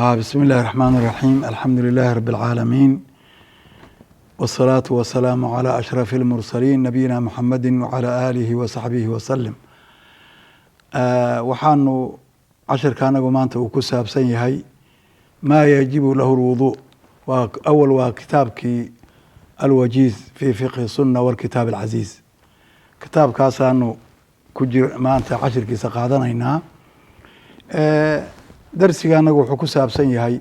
Bismi illahi raxmaan iraxiim, alxamdu lilahi rabi alcaalamiin, wsalaatu wasalaamu calaa ashrafi almursaliin, nabiyina muxamedi wacalaa aalihi wasaxbihi wasalim. Waxaanu cashirka anagu maanta uu ku saabsan yahay maa yajibu lahu lwuduu. Waa awal, waa kitaabkii Alwajiiz fi fiqhi sunna walkitaab alcasiiz. Kitaabkaasaanu ku jir maanta cashirkiisa qaadanaynaa. Darsiga anagu wuxuu ku saabsan yahay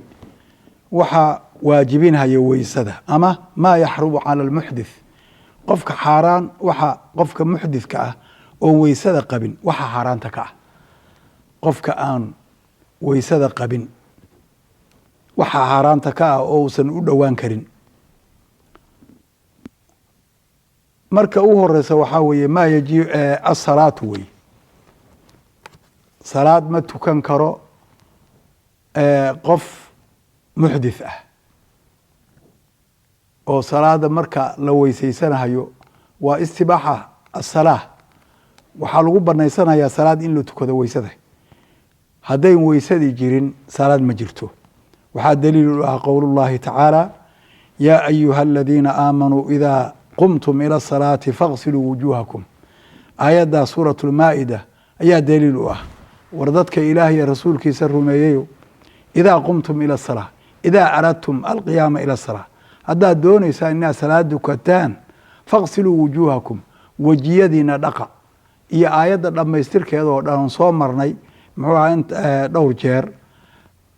waxa waajibinhaya weysada, ama maa yaxrumu cala almuxdith, qofka xaaraan, waxa qofka muxdithka ah oo weysada qabin waxa xaaraanta ka ah. Qofka aan weysada qabin waxa xaaraanta ka ah oo uusan u dhowaan karin. Marka u horeysa waxaa weeye maa yaji asalaatu wey. Salaad ma tukan karo qof muxdith ah, oo salaada marka la weyseysanahayo waa istibaaxa asalaa, waxaa lagu banaysanayaa salaad in la tukado weysada. Haddayn weysadii jirin, salaad ma jirto. Waxaa daliil u ah qowl اllahi tacaala: yaa ayuha aladiina aamanuu idaa qumtum ila asalaati faqsiluu wujuuhakum. Aayaddaa suurat lmaa'ida ayaa daliil u ah. War dadka Ilaah iyo rasuulkiisa rumeeyeyo, idaa qumtum ila asalaa, idaa aradtum alqiyaama ila asalaa, haddaad dooneysaan inaad salaad dukataan, faqsiluu wujuuhakum, wejiyadiina dhaqa. Iyo aayadda dhammaystirkeeda oo dhan soo marnay, muxuu ahaa, dhowr jeer.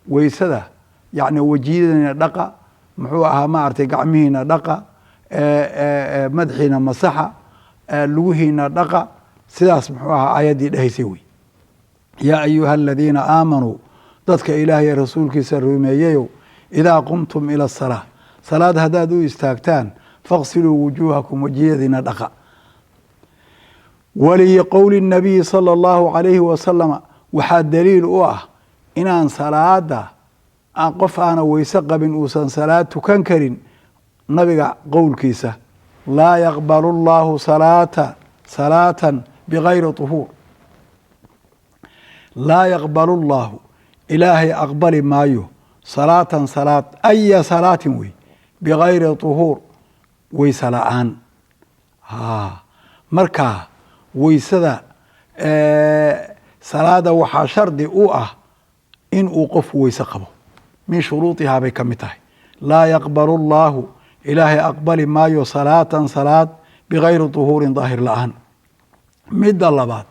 Weysada yacni wejiyadiina dhaqa, muxuu ahaa, maaragtay, gacmihiina dhaqa, madaxiina masaxa, lugihiina dhaqa. Sidaas muxuu ahaa aayaddii dhehaysay wey. Yaa ayuha aladiina aamanuu, dadka Ilaah iyo rasuulkiisa rumeeyeyow, idaa qumtum ila asalaa, salaad haddaad u istaagtaan, faqsiluu wujuuhakum, wejiyadiina dhaqa. Waliqowli nabiyi sala allahu calayhi wasalama, waxaa daliil u ah inaan salaada qof aana weyse qabin uusan salaad tukan karin nabiga qowlkiisa: laa yaqbalu llahu salaata salaatan bigayri طuhuur. Laa yaqbalu llahu, Ilaahay aqbali maayo, salaatan salaad, aya salaatin wey, bigayri طuhuur, weyse la-aan. Marka weysada salaada waxaa shardi u ah in uu qofku weyse qabo, min shuruudihaa bay ka mid tahay. Laa yaqbalu llaahu, Ilaahay aqbali maayo, salaatan salaad, bigayri طuhuurin, daahir la-aan. Midda labaad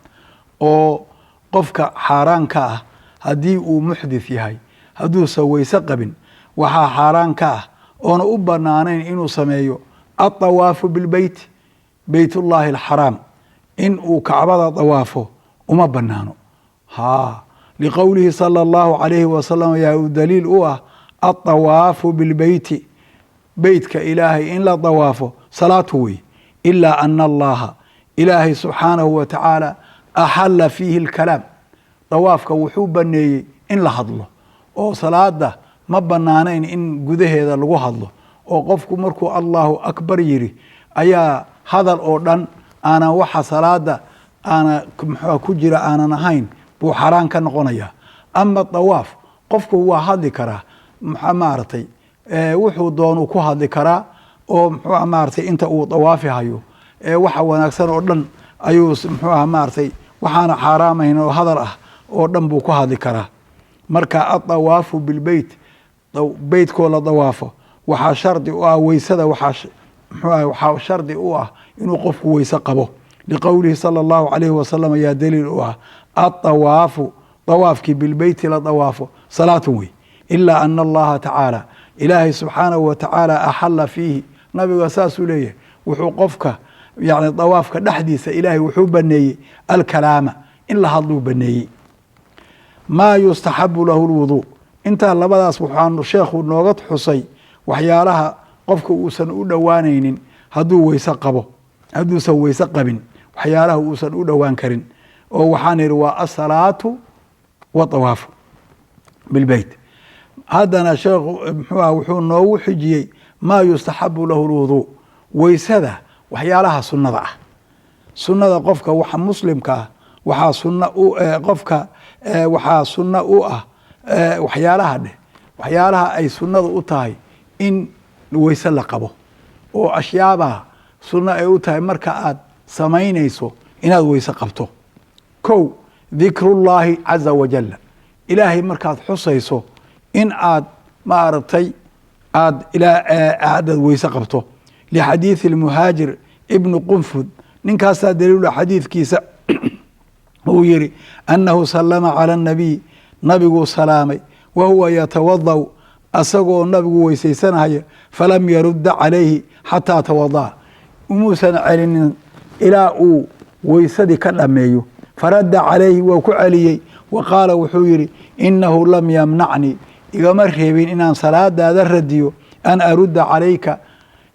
oo qofka xaaraan ka ah haddii uu muxdith yahay, hadduusan weyse qabin, waxaa xaaraan ka ah oona u banaanayn inuu sameeyo aلطawaafu bilbeyt, beytullaahi alxaraam, in uu kacbada dawaafo uma banaano. Ha liqowlihi sala allahu calayhi wasalam ayaa uu daliil u ah: aلطawaafu bilbeyti, beytka Ilaahay in la dawaafo salaatu wey, ilaa ana allaha, Ilaahay subxaanahu wa tacaala, axala fiihi اlkalaam, dawaafka wuxuu baneeyey in la hadlo, oo salaada ma banaanayn in gudaheeda lagu hadlo, oo qofku markuu Allahu akbar yiri ayaa hadal oo dhan aanan waxa salaada aana mxua ku jira aanan ahayn buu xaraan ka noqonaya. Ama dawaaf qofku waa hadli karaa, mxa maaragtay, wuxuu doonuu ku hadli karaa, oo muxuua maaragtay inta uu dawaafi hayo waxa wanaagsan oo dhan ayuu muxuu aha maaragtay, waxaana xaaraamayn oo hadal ah oo dhan buu ku hadli karaa. Marka aلطawaafu bilbeyt, beytkoo la dawaafo, waxaa shardi u ah weysada, waxaa mxuu ah waxaa shardi u ah inuu qofku weyse qabo. Liqowlihi sala allahu calayhi wasalam ayaa daliil u ah: aلطawaafu, dawaafkii, bilbeyti la dawaafo salaatun wey, ilaa ana allaha tacaala, Ilaahay subxaanahu wa tacaala, axala fiihi. Nabiga saasuu leeyahay, wuxuu qofka yani dawaafka dhexdiisa Ilaahay wuxuu baneeyey alkalaama, in la hadluu baneeyey. Maa yustaxabu lahu lwuduu. Intaa labadaas waxaanu sheekhu nooga xusay waxyaalaha qofka uusan u dhowaanaynin hadduu weyse qabo, hadduusan weyse qabin, waxyaalaha uusan u dhowaan karin, oo waxaan ihi waa asalaatu waawaafu bilbeyt. Haddana sheekhu muxuu ah wuxuu noogu xijiyey maa yustaxabu lahu lwuduu, weysada waxyaalaha sunnada ah. Sunnada qofka waxa muslimka ah waxaa sunna u qofka waxaa sunno u ah waxyaalaha dheh. Waxyaalaha ay sunnada u tahay in weyse la qabo oo ashyaabaha sunno ay u tahay marka aad samaynayso inaad weyse qabto. Kow, dikrullaahi caza wajalla, Ilaahay markaad xusayso in aad maaragtay aad weyse qabto. Lixadiithi lmuhaajir ibnu Qunfud, ninkaasaa daliila xadiidkiisa uu yihi annahu salama cala الnabiy, nabiguu salaamay, wa huwa yatawadau, asagoo nabigu weysaysanahaya, falam yarudda calayhi xataa tawada'a, umuusan celinin ilaa uu weysadii ka dhameeyo. Faradda calayhi, waa ku celiyey, wa qaala, wuxuu yihi, inahu lam yamnacnii, igama reebin inaan salaadaada radiyo, an arudda calayka,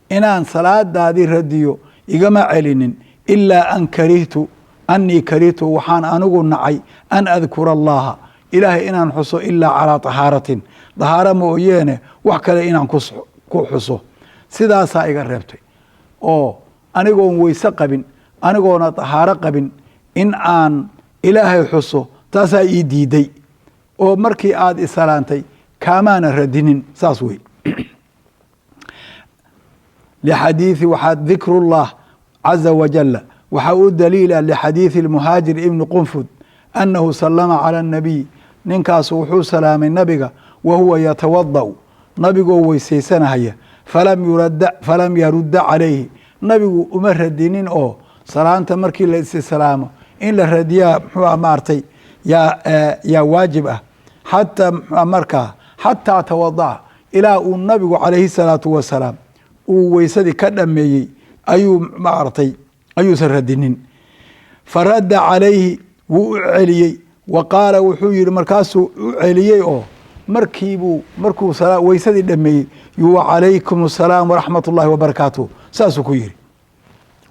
inaan salaadaadii radiyo igama celinin, ilaa an karihtu, anii karihtu, waxaan anigu nacay, an adkura allaha, Ilaahay inaan xuso, ilaa calaa tahaaratin, dahaaro mooyeene wax kale inaan ku xuso sidaasaa iga reebtay, oo anigoon weyse qabin, anigoona dahaaro qabin in aan Ilaahay xuso taasaa ii diiday, oo markii aad isalaantay kaamaana radinin. Saas wey. Lixadiithi waxaa dikru llah caza wajala waxaa u daliila lixadiithi lmuhaajir ibni Qunfud annahu salama cala الnabiy, ninkaas wuxuu salaamay nabiga, wa huwa yatawada'u, nabigoo weysaysanahaya, falam yarudda calayhi, nabigu uma radinin, oo salaanta markii la issalaamo in la radiyaa muxuu maartay yaa waajib ah, xataa markaa xataa tawada'a, ilaa uu nabigu calayhi salaatu wasalaam uu weysadii ka dhameeyey ayuu maaragtay ayuusan radinin. Faradda calayhi, wuu u celiyey, wa qaala, wuxuu yihi, markaasuu u celiyey oo markiibuu markuu weysadii dhameeyey yuu wacalaykum asalaam waraxmat ullahi wabarakaatuh saasuu ku yihi.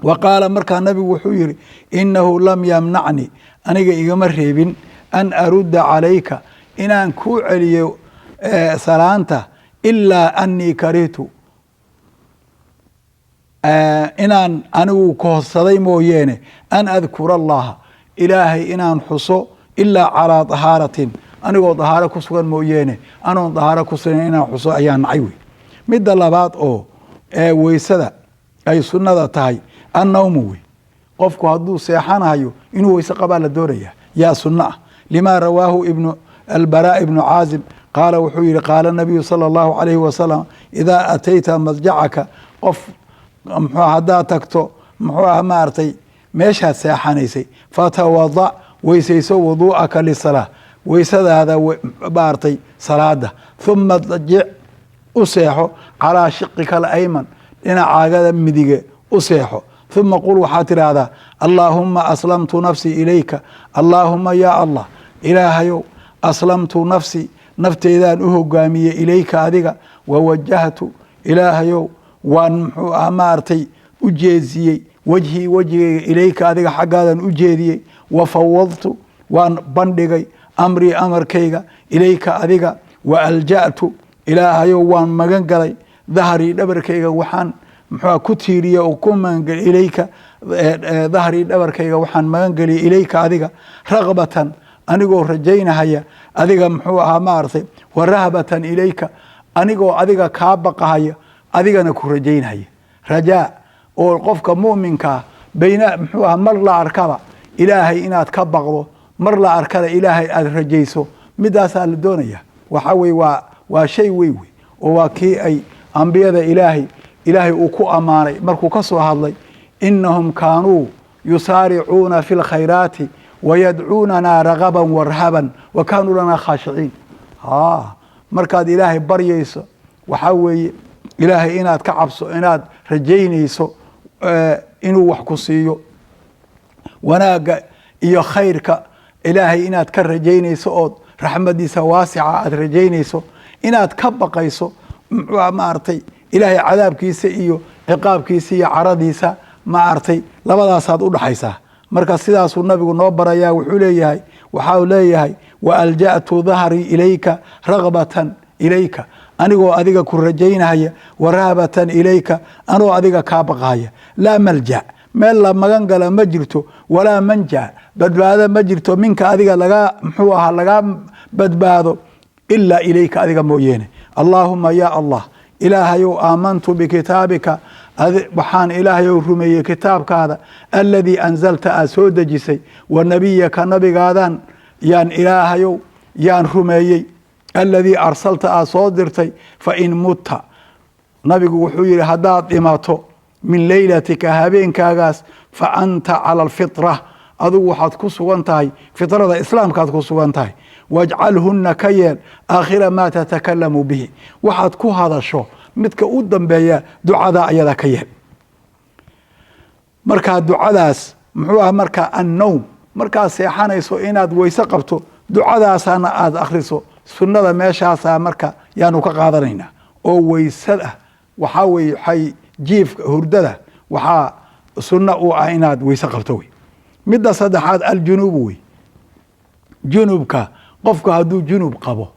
Wa qaala, markaa nabigu wuxuu yihi, inahu lam yamnacni, aniga igama reebin, an arudda calayka, inaan kuu celiyo salaanta, ilaa anii karihtu, inaan anigu kohodsaday mooyeene, an adkura allaha, Ilaahay inaan xuso, ilaa calaa tahaaratin, anigoo dahaaro ku sugan mooyeene anoon dahaaro ku sugan inaan xuso ayaa nacay wey. Midda labaad oo weysada ay sunnada tahay annawmu wey. Qofku hadduu seexanayo inuu weyse qabaa la doonaya yaa sunno ah, lima rawaahu ibnu albaraa ibnu Caazib qaala, wuxuu yihi, qaala nabiyu sala allahu alayhi wasalam, idaa atayta madjacaka, qof muxuu haddaad tagto muxuu ah maaragtay meeshaad seexanaysay, fatawada, weysayso, wuduu'aka lisalaa, weysadaada maaragtay salaada, huma dajic, u seexo, calaa shiqika alayman, dhinacaagada midige u seexo, huma qul, waxaad tidhaahdaa, allaahuma aslamtu nafsii ilayka, allaahuma, yaa Allah, Ilaahayow, aslamtu nafsii, nafteydaan u hogaamiyey, ilayka, adiga, wawajahtu, Ilaahayow, waan muxuu ah maaragtay u jeesiyey, wejhii, wejigayga, ilayka, adiga xaggaadan u jeediyey, wa fawadtu, waan bandhigay, amrii, amarkayga, ilayka, adiga, wa alja'tu, Ilaahayow, waan magan galay, dahrii, dhabarkayga waxaan muxua ku tiiriye oo ku magangelay, ilayka, dahrii, dhabarkayga waxaan magan geliyay, ilayka, adiga, ragbatan, anigoo rajaynahaya adiga muxuu ahaa maaragtay, wa rahbatan ilayka, anigoo adiga kaa baqahaya, adigana ku rajaynahaya. Rajaa oo qofka muminkaa bayna muxuu aha mar la arkaba Ilaahay inaad ka baqdo, mar la arkana Ilaahay aada rajayso, midaasaa la doonaya. Waxa weye waa shay wey wey oo waa kii ay ambiyada Ilaahay uu ku ammaanay markuu ka soo hadlay, inahum kaanuu yusaaricuuna fi lkhayraati wayadcuunanaa ragaban warhaban wa kaanuu lanaa khaashiciin. Markaad Ilaahay baryayso waxaa weeye Ilaahay inaad ka cabso, inaad rajaynayso inuu wax ku siiyo, wanaagga iyo khayrka Ilaahay inaad ka rajaynayso, ood raxmadiisa waasica aada rajaynayso, inaad ka baqayso muxuu maaragtay Ilaahay cadaabkiisa iyo ciqaabkiisa iyo caradiisa maaragtay, labadaasaad u dhaxaysaa. Marka sidaasuu nabigu noo barayaa. Wuxuu leeyahay, waxau leeyahay, wa alja'tu dahrii ilayka ragbatan ilayka, anigoo adiga ku rajaynahaya, wa rahbatan ilayka, anoo adiga kaa baqahaya. Laa malja, meel la magan gala ma jirto, walaa manja, badbaado ma jirto, minka, adiga laga muxuu ahaa lagaa badbaado. Ilaa ilayka, adiga mooyeene. Allaahuma, yaa Allah, Ilaahayow, aamantu bikitaabika, waxaan Ilaahayow rumeeyey kitaabkaada, aladii anzalta, aad soo dejisay, wa nabiyaka, nabigaadan yaan Ilaahayow yaan rumeeyey, aladii arsalta, aad soo dirtay. Fain mutta, nabigu wuxuu yihi, haddaad dhimato, min leylatika, habeenkaagaas, fa anta cala alfitra, adigu waxaad ku sugan tahay fitrada islaamkaad ku sugan tahay. Wajcalhuna, ka yeel, aakhira maa tatakalamu bihi, waxaad ku hadasho midka u dambeeya ducada ayada ka yeel. Markaa ducadaas muxuu ah? Markaa annowm, markaad seexanayso inaad weyse qabto, ducadaasana aada akhriso sunnada meeshaasaa marka yaanu ka qaadanaynaa. Oo weysada waxaa weye, waxay jiifka hurdada waxaa sunno u ah inaad weyse qabto wey. Midda saddexaad aljunuubu wey. Junubka, qofku hadduu junub qabo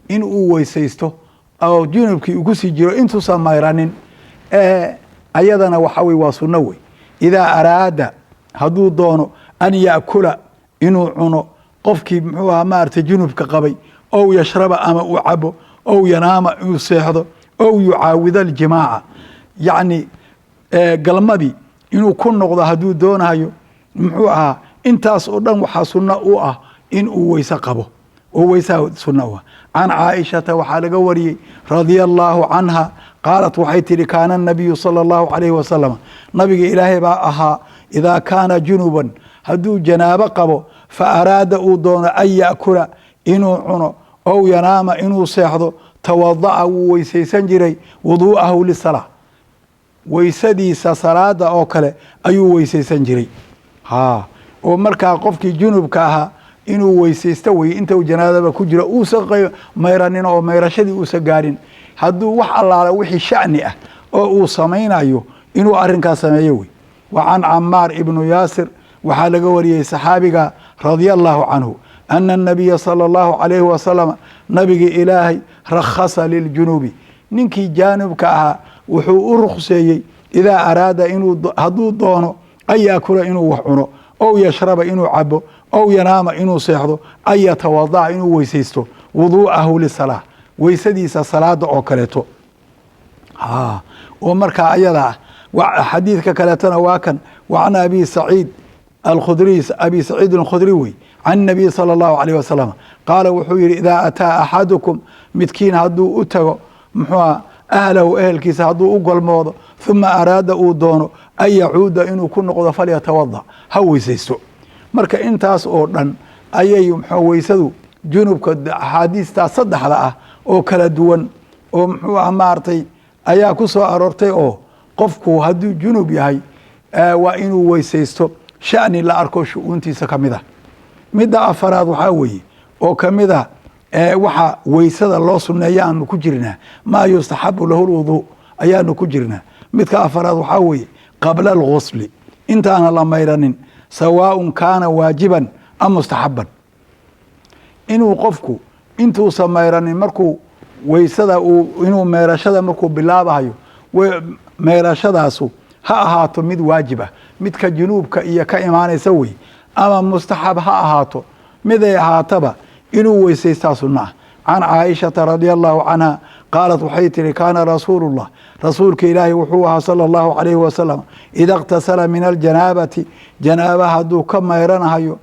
in uu weysaysto oo junubkii uu kusii jiro intuusan mayranin, ayadana waxa wey waa sunno wey. Idaa araada, hadduu doono, an yaakula, inuu cuno, qofkii muxuu ahaa maaragtay junubka qabay, ow yashraba, ama uu cabo, ow yanaama, inuu seexdo, ow yucaawida aljimaaca, yacni galmadii inuu ku noqdo hadduu doonayo, muxuu ahaa, intaas oo dhan waxaa sunno u ah in uu weyse qabo oo weysaha sunno u ah. Can Caaishata waxaa laga wariyey, radia allaahu canha, qaalat, waxay tihi: kaana anabiyu sala allahu calayhi wasalam, nabiga Ilaahay baa ahaa, idaa kaana junuban, hadduu janaabo qabo, fa araada, uu doono, an yaakula, inuu cuno, ow yanaama, inuu seexdo, tawada'a, wuu weysaysan jiray, wuduu'ahu lisalaa, weysadiisa salaada oo kale ayuu weysaysan jiray. Ha, oo markaa qofkii junubka ahaa inuu weysaysto wey inta uu janaabada ku jiro, uusan mayranin oo mayrashadii uusan gaarin, hadduu wax allaala wixii sha'ni ah oo uu samaynayo inuu arrinkaas sameeyo wey. Wa can Camaar ibnu Yaasir waxaa laga wariyey saxaabiga, radia allahu canhu, ana anabiya sala allahu calayhi wasalam, nabigi Ilaahay, rakhasa liljunubi, ninkii jaanubka ahaa wuxuu u rukhseeyey, idaa araada, inuu hadduu doono, an yaakula, inuu wax cuno, ow yashraba, inuu cabo, ow yanaama, inuu seexdo, an yatawada'a, inuu weysaysto, wuduu'ahu lisalaa, weysadiisa salaada oo kaleeto. Oo markaa ayada ah xadiidka kaleetona waa kan. Wa can Abi Saciid Alkhudriy, Abi Saciid Alkhudri wey, can nabiy sala allahu alayh wasalam qaala, wuxuu yihi: idaa ataa axadukum, midkiin hadduu u tago, muxuua, ahlahu, ehelkiisa hadduu u golmoodo, huma araada, uu doono, an yacuuda, inuu ku noqdo, falyatawada, ha weysaysto. Marka intaas oo dhan ayay mxuu weysadu junubka axaadiistaa saddexda ah oo kala duwan oo muxuu ah maaragtay ayaa ku soo aroortay, oo qofku hadduu junub yahay waa inuu weysaysto sha'ni la arko shu-uuntiisa ka mid ah. Midda afaraad waxaa weeye oo kamid a waxa weysada loo suneeya aanu ku jirnaa, maa yustaxabu lahu lwuduu ayaanu ku jirnaa. Midka afaraad waxaa weeye qabla alghusli, intaana la mayranin, sawaaءun kaana waajiban am mustaxaban, inuu qofku intuusan mayranin markuu weysada inuu meerashada markuu bilaabahayo, meerashadaasu ha ahaato mid waajib ah, midka junuubka iyo ka imaanaysa wey, ama mustaxab ha ahaato, miday ahaataba inuu weysaystaa sunno ah. Can Caaishata radia allahu canha qaalat, waxay tihi: kaana rasuulullah, rasuulka Ilaahi wuxuu ahaa, sala allahu calayhi wasalam, ida اktasala min aljanaabati, janaaba hadduu ka mayranahayo,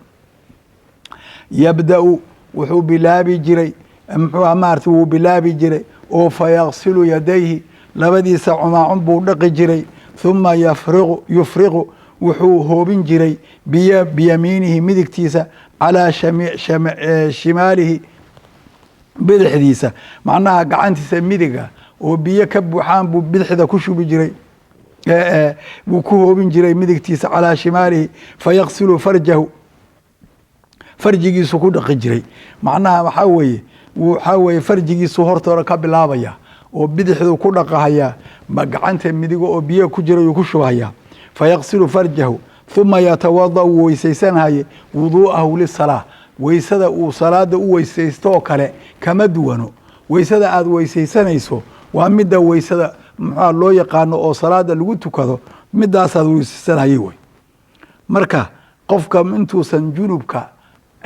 yabda-u, wuxuu bilaabi jiray, muxuu maarata, wuu bilaabi jiray oo fayaksilu yadayhi, labadiisa cumaacun buu dhaqi jiray, huma yufriqu, wuxuu hoobin jiray biyo, biyamiinihi, midigtiisa, calaa shimaalihi, bidixdiisa. Macnaha gacantiisa midiga oo biyo ka buuxaan buu bidixda ku shubi jiray, wuu ku hoobin jiray midigtiisa, calaa shimaalihi, fayaksilu farjahu, farjigiisu ku dhaqi jiray. Macnaha waxaa weeye farjigiisu hortoora ka bilaabaya oo bidixdu ku dhaqahayaa, gacanta midiga oo biyo ku jira yuu ku shubhayaa. Fayaksilu farjahu, huma yatawada, wuu weysaysanhaye, wuduu'ahu lisalaa, weysada uu salaada u weysaysto oo kale kama duwano. Weysada aada weysaysanayso waa midda weysada muxua loo yaqaano oo salaada lagu tukado, midaasaad weysaysanhayay wey. Marka qofka intuusan junubka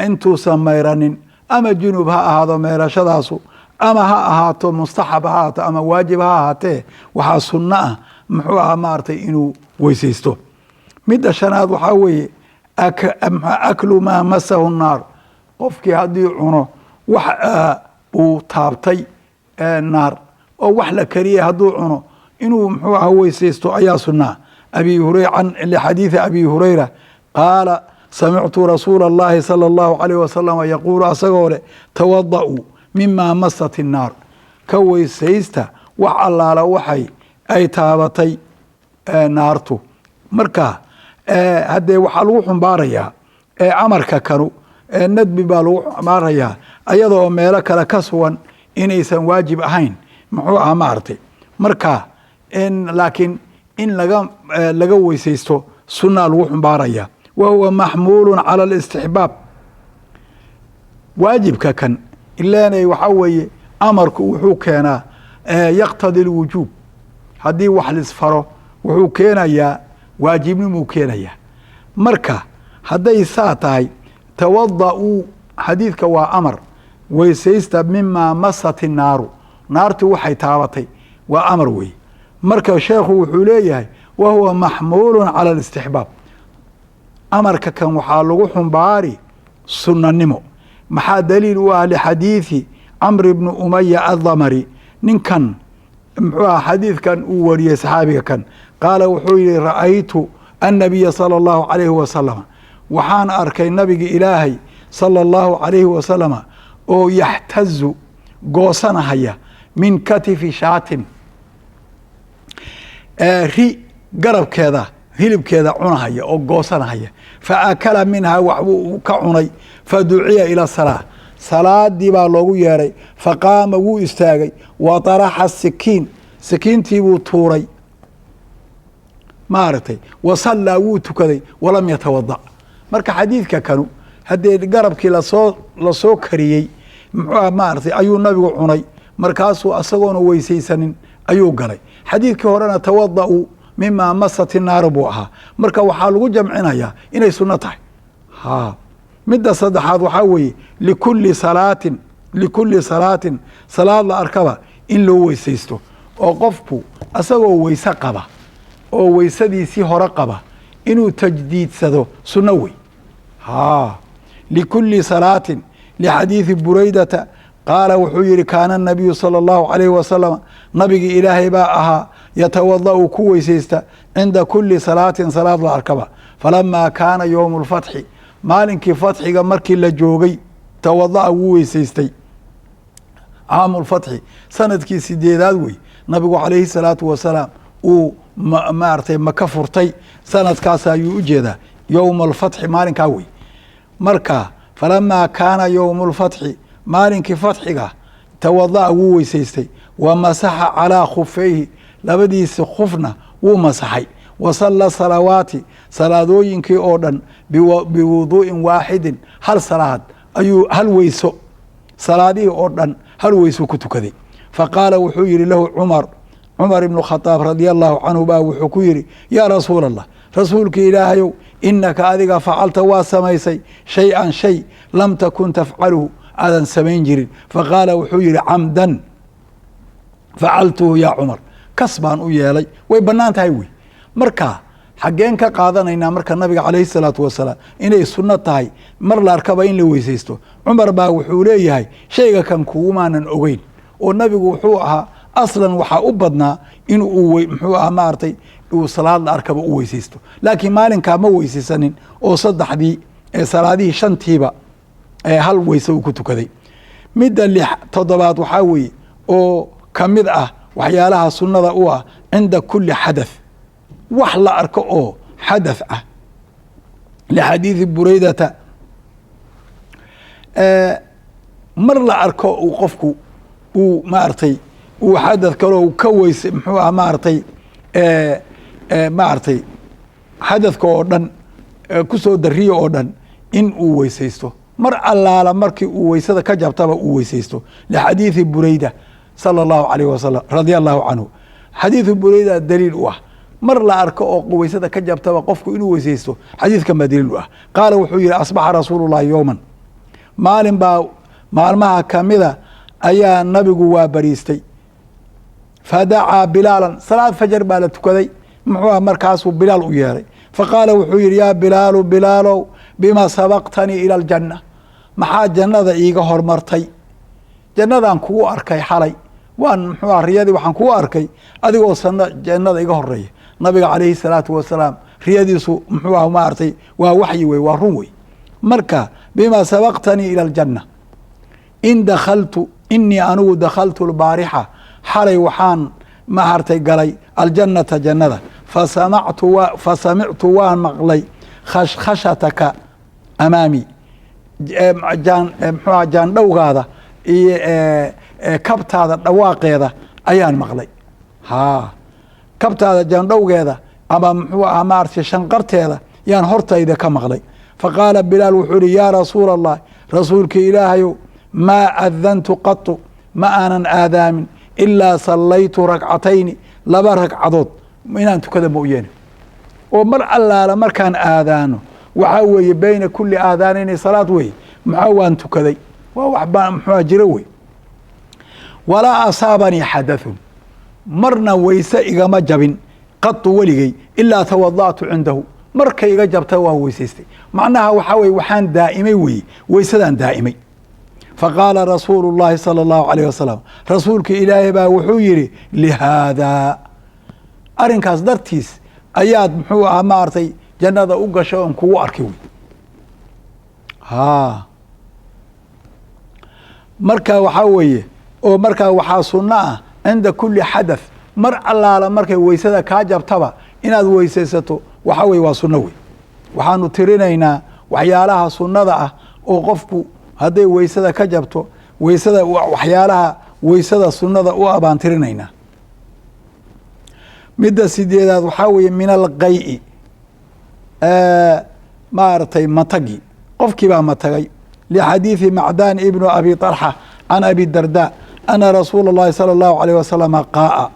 intuusan mayranin, ama junub ha ahaado meerashadaasu Ama ha ahaato mustaxab ha ahaato ama waajib ha ahaatee, waxaa sunno ah muxuu ahaa maaragtay inuu weysaysto. Midda shanaad waxaa weeye aklu maa masahu naar. Qofkii haddii cuno wax uu taabtay naar oo wax la kariyay hadduu cuno, inuu muxuu aha weysaysto ayaa sunnaa. Abi hurayra, lixadiidi Abi Hurayra, qaala: samictu rasuula اllahi salى اllahu alayh wasalama yaquulu, asagoo leh: tawada'uu mima masat innaar, ka weysaysta wax allaala waxay ay taabatay naartu. Marka haddee waxaa lagu xumbaarayaa amarka kanu nadbi baa lagu xumbaarayaa, ayadoo meelo kale ka sugan inaysan waajib ahayn muxuu aha maaragtay. Marka laakiin in laga weysaysto sunaa lagu xumbaaraya. Wa huwa maxmuulu cala alistixbaab. Waajibka kan ileenay waxaa weeye amarku wuxuu keenaa yaqtadi lwujuub. Haddii wax lisfaro wuxuu keenayaa waajibnimuu keenayaa. Marka hadday saa tahay, tawada'uu xadiidka waa amar, weysaysta mimaa masat innaaru, naartu waxay taabatay, waa amar wey. Marka sheekhu wuxuu leeyahay: wa huwa maxmuulu cala alistixbaab. Amarka kan waxaa lagu xumbaari sunanimo. Maxaa daliil u ah? Lixadiidi Camr bni Umaya Addamari. Ninkan muxuu aha xadiidkan uu wariyey saxaabiga kan? Qaala wuxuu yihi: ra'aytu annabiya sala allahu calayhi wasalama, waxaan arkay nabiga Ilaahay sala allahu calayhi wasalama oo yaxtazu, goosanahaya, min katifi shaatin, ri garabkeeda hilibkeeda cunahaya oo goosanahaya. Fa akala minhaa, waxbuu ka cunay. Fa duciya ila salaa, salaadii baa loogu yeeray. Faqaama, wuu istaagay. Wa طaraxa sikiin, sikiintii buu tuuray maaragtay. Wa sallaa, wuu tukaday. Walam yatawadac. Marka xadiidka kanu haddee garabkii lasoo kariyey muxuu maaragtay ayuu nabigu cunay, markaasuu asagoona weysaysanin ayuu galay. Xadiidkii horena tawada'uu mimaa masat inaaru buu ahaa. Marka waxaa lagu jamcinayaa inay sunno tahay. Ha, midda saddexaad waxaa weeye likulli salaatin, likulli salaatin, salaad la arkaba in loo weysaysto, oo qofku asagoo weyse qaba oo weysadiisii hore qaba inuu tajdiidsado sunno wey. Ha, likulli salaatin, lixadiidi Buraydata, qaala wuxuu yihi: kaana anabiyu sala allahu calayhi wasalam, nabigi Ilaahay baa ahaa yatawada'u, ku weysaysta, cinda kuli salaatin, salaad la arkaba. Falamaa kaana yowmu lfatxi, maalinkii fatxiga markii la joogay, tawada'a, wuu weysaystay. Caamu lfatxi, sanadkii sideedaad wey, nabigu calayhi salaatu wasalaam uu maaragtay Maka furtay, sanadkaas ayuu u jeedaa yowma alfatxi, maalinkaa wey. Marka falamaa kaana yowmu lfatxi, maalinkii fatxiga, tawada'a, wuu weysaystay. Wa masaxa calaa khufeyhi, labadiisi khufna wuu masaxay. Wa salla salawaati, salaadooyinkii oo dhan, biwuduu'in waaxidin, hal salaad ayuu, hal weyso, salaadihii oo dhan hal weyso ku tukaday. Fa qaala wuxuu yihi lahu Cumar, Cumar ibnu Khadaab radia allahu canhu baa wuxuu ku yihi: yaa rasuul Allah, rasuulka Ilaahayow, inaka adiga facalta, waa samaysay, shay-an, shay, lam takun tafcaluhu, aadan samayn jirin. Faqaala wuxuu yihi: camdan facaltuhu yaa Cumar, kas baan u yeelay, way bannaan tahay wey. Marka xaggeen ka qaadanaynaa marka nabiga calayhi salaatu wasalaam inay sunno tahay mar la arkaba in la weysaysto? Cumar baa wuxuu leeyahay: shayga kan kugumaanan ogeyn, oo nabigu wuxuu ahaa aslan waxaa u badnaa in uu muxuu aha maaragtay uu salaad la arkaba u weysaysto, laakiin maalinkaa ma weysaysanin oo saddexdii salaadihii shantiiba hal weyse uu ku tukaday. Midda lix toddobaad waxaa weeye oo kamid ah waxyaalaha sunnada u ah cinda kuli xadath, wax la arko oo xadath ah, lixadiidi Buraydata. Mar la arko uu qofku uu maaragtay uu xadath kaloo ka weyse muxuu ah maaragtay xadathka oo dhan kusoo dariyo oo dhan in uu weysaysto, mar allaala markii uu weysada ka jabtaba uu weysaysto, lixadiidi Bureyda sala allahu alayh wasalam radia allahu canhu. Xadiidu Bureyda daliil u ah mar la arko oo weysada ka jabtaba qofku inuu weysaysto. Xadiidkan baa daliil u ah. Qaala wuxuu yihi: asbaxa rasuulu llahi yowman, maalin baa maalmaha kamida Ayaa nabigu waa bariistay. Fadacaa Bilaalan, salaad fajar baa la tukaday, muxuu ah, markaasuu Bilaal u yeeray. Faqaala, wuxuu yihi: "Yaa Bilaalu, Bilaalow, bima sabaqtanii ila aljanna? Maxaa jannada iiga hormartay? Jannadaan kugu arkay xalay, waan muxuu ah, riyadii waxaan kugu arkay adigoo sana jannada iga horeeya." Nabiga calayhi salaatu wasalaam riyadiisu, muxuu ah, maaragtay, waa waxyi wey, waa run wey. Marka "bima sabaqtanii ila aljanna?" "In dakhaltu, inii anigu dakhaltu lbaarixa, xalay waxaan maartay galay, aljannata, jannada, fasamictu, waan maqlay, khashkhashataka amaami, jaan muxuuha, jaandhowgaada iyo kabtaada dhawaaqeeda ayaan maqlay. Haa, kabtaada jaandhowgeeda ama, muxuu aha, maaragtay, shanqarteeda yaan hortayda ka maqlay." Faqaala Bilaal, wuxuu ihi: "Yaa rasuula Allah, rasuulka Ilaahayow, maa adantu qatu, ma aanan aadaamin, ilaa sallaytu ragcatayni, laba ragcadood inaan tukada mooyeene." Oo mar allaala markaan aadaano, waxaa weeye beyna kuli aadaanayni salaad wey, maxaa waan tukaday, waa wax baa muxuua jiro wey. "Walaa asaabanii xadathun, marna weyse igama jabin, qatu, weligey, ilaa tawada'tu cindahu, markay iga jabta waan weysaystay." Macnaha waxaa weye waxaan daa'imay weye, weysadaan daa'imay. Faqaala rasuulu llahi sala allahu alayh wasalam, rasuulka Ilaahay baa wuxuu yihi: "Lihaadaa, arrinkaas dartiis ayaad, muxuu ahaa, maaragtay, jannada u gashay oon kugu arkay." Wey ha. Marka waxaa weeye oo markaa waxaa sunno ah cinda kuli xadath, mar allaala markay weysada kaa jabtaba inaad weysaysato, waxaa weye waa sunno wey. Waxaanu tirinaynaa waxyaalaha sunnada ah oo qofku hadday weysada ka jabto, weysada, waxyaalaha weysada sunnada u ah baan tirinaynaa. Midda sideedaad waxaa weeye min alqay, maaragtay, matagi. Qofkii baa matagay. Lixadiiثi Macdan ibnu Abi طalxa can Abi Darda ana rasuula اllahi salى اllahu alayh wasalama qaa'a,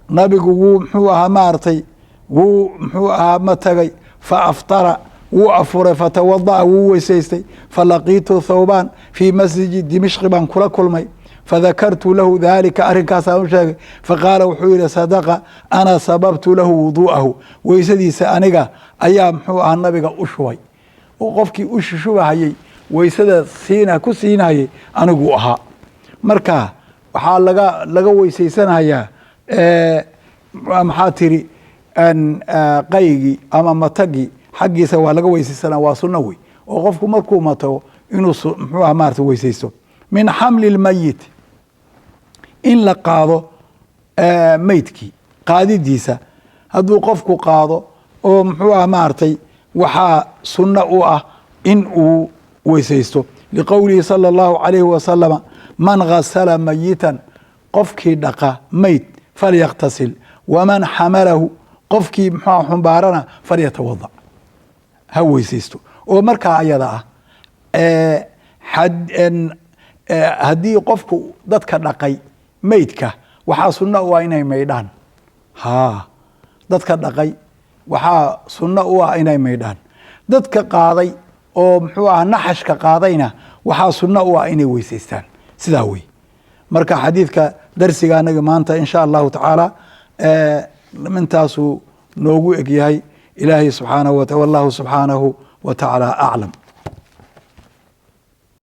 nabigu wuu, muxuu ahaa, maaragtay, wuu, muxuu ahaa, matagay. Faaftara, wuu afuray. Fatawada'a, wuu weysaystay. Falaqiitu Thawbaan fii masjidi Dimishqi baan kula kulmay. Fadakartu lahu dalika, arrinkaasaan u sheegay. Faqaala, wuxuu yihi: "Sadaqa, ana sababtu lahu wuduu'ahu, weysadiisa aniga ayaa, muxuu ahaa, nabiga u shubay." Oo qofkii u shushubahayey, weysada siina ku siinayay, anigu ahaa. Marka waxaa laga weysaysanayaa, maxaa tiri, qaygii ama matagii xaggiisa waa laga weysaysanaya, waa sunno wey, oo qofku markuu matago inuu, muxuu aha, maarata, weysaysto. Min xamli lmayit, in la qaado meydkii, qaadidiisa hadduu qofku qaado oo, muxuu ah, maaragtay, waxaa sunno u ah in uu weysaysto, liqowlihi sala allahu calayhi wasalama: "Man gasala mayitan, qofkii dhaqa meyd, falyaktasil, waman xamalahu, qofkii, muxuua, xumbaarana, falyatawadac, ha weysaysto." Oo markaa ayada ah, haddii qofku dadka dhaqay meydka, waxaa sunno u ah inay maydhaan. Ha, dadka dhaqay waxaa sunno u ah inay maydhaan. Dadka qaaday oo, muxuu aha, naxashka qaadayna waxaa sunno u ah inay weysaystaan. Sidaa wey. Marka xadiidka darsiga anaga maanta in sha allahu tacaala intaasuu noogu egyahay. Ilaahay subxaanahu wallahu subxaanahu wa tacaala aclam.